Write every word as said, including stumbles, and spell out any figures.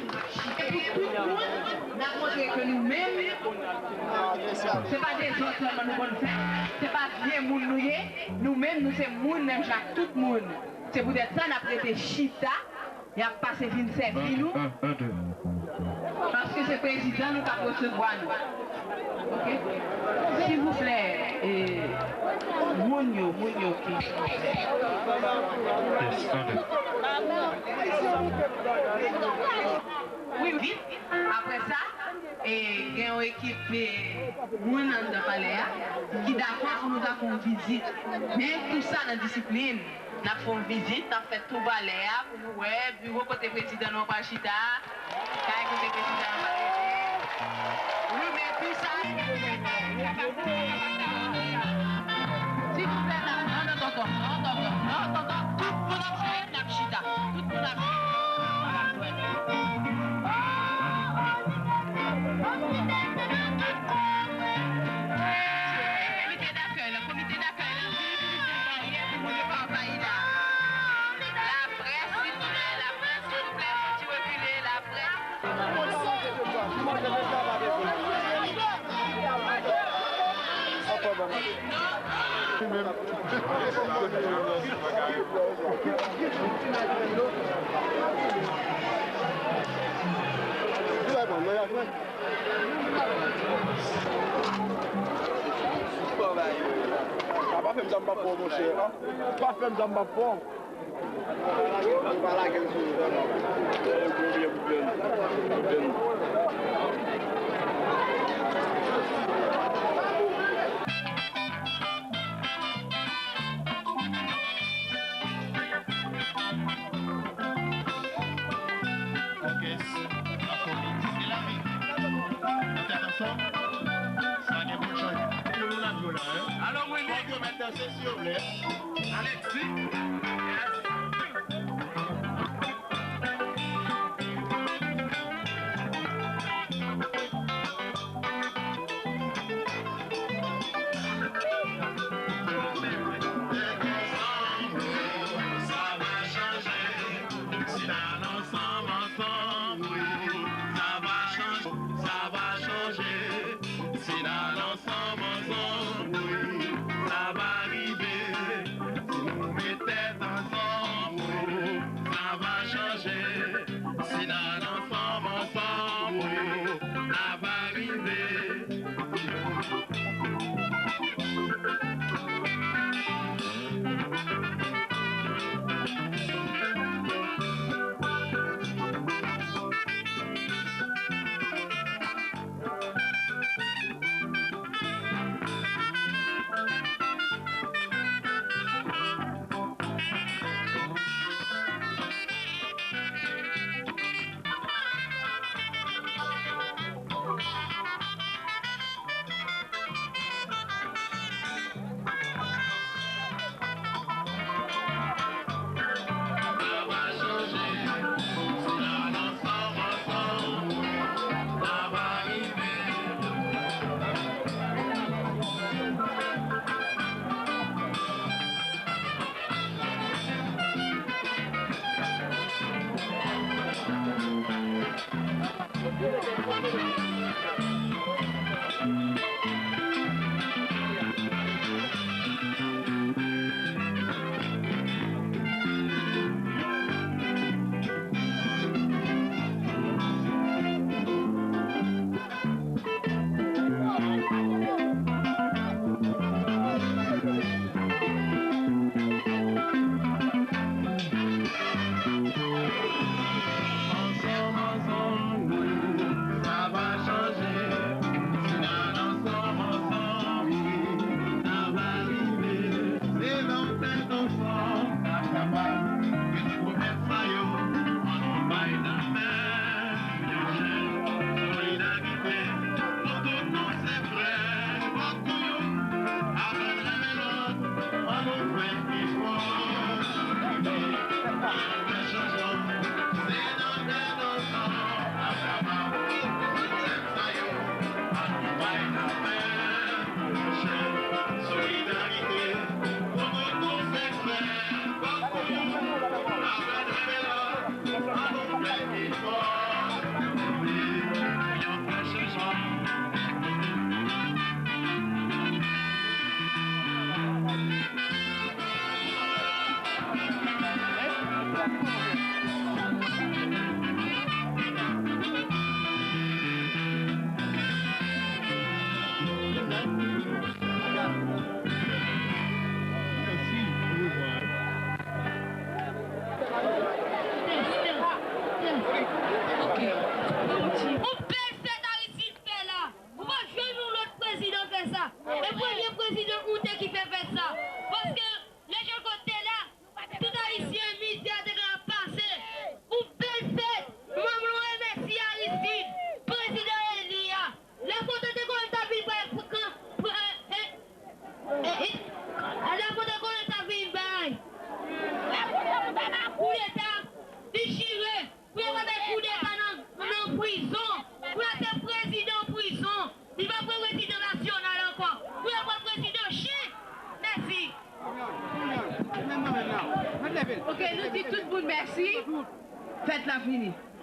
Se pou tout moun, n ap montre ke nou menm, se pa dezòd sèlman nou konn fè, se pa vye moun nou ye, nou menm, nou se moun menm jan ak tout moun. Se poutèt sa, n ap rete chita, y ap pase vin sèvi nou. Paske se prezidan nou k ap resevwa nou. Oke? Silvouplè, e, moun yo, moun yo ki. Wi, wi. Apre sa, e, gen yon ekip, e, moun anndan palè a ki dakò pou nou ta fè yon vizit. Men tou sa nan disiplin. N ap fè yon vizit, n ap fè tou palè a pou nou wè biwo kote prezidan nou an pral chita, kay kote prezidan an pral rete. Wi, men tou sa, silvouplè, non, non, tonton, non, tonton, non, tonton, tout moun ap jwe, n ap chita, tout moun ap jwe, n ap jwe. Komite dakèy la, komite dakèy la, vin, vin, vin, baryè pou moun yo pa anvayi la. Laprès, silvouplè, laprès, silvouplè, fò ti rekile, laprès. A, pa fè m sa m p ap fè w, monchè. Pa fè m sa m p ap fè w. Pa lage l sou nou, non. Òkès, la fòmi, se lavi. Nou tèt ansanm, sa gen pou n chanje. Tout moun ap jwe la, en. Alò, mwen, fòk yo mèt danse, silvouplè. Alexis. Si n al ansanm, ansanm, wi, sa va chanje, sa va chanje. Si n al ansanm, ansanm, wi, sa va rive. Yon bèl fèt Aristide fè la. Ou pa jwenn yon lòt prezidan fè sa. E premye prezidan ou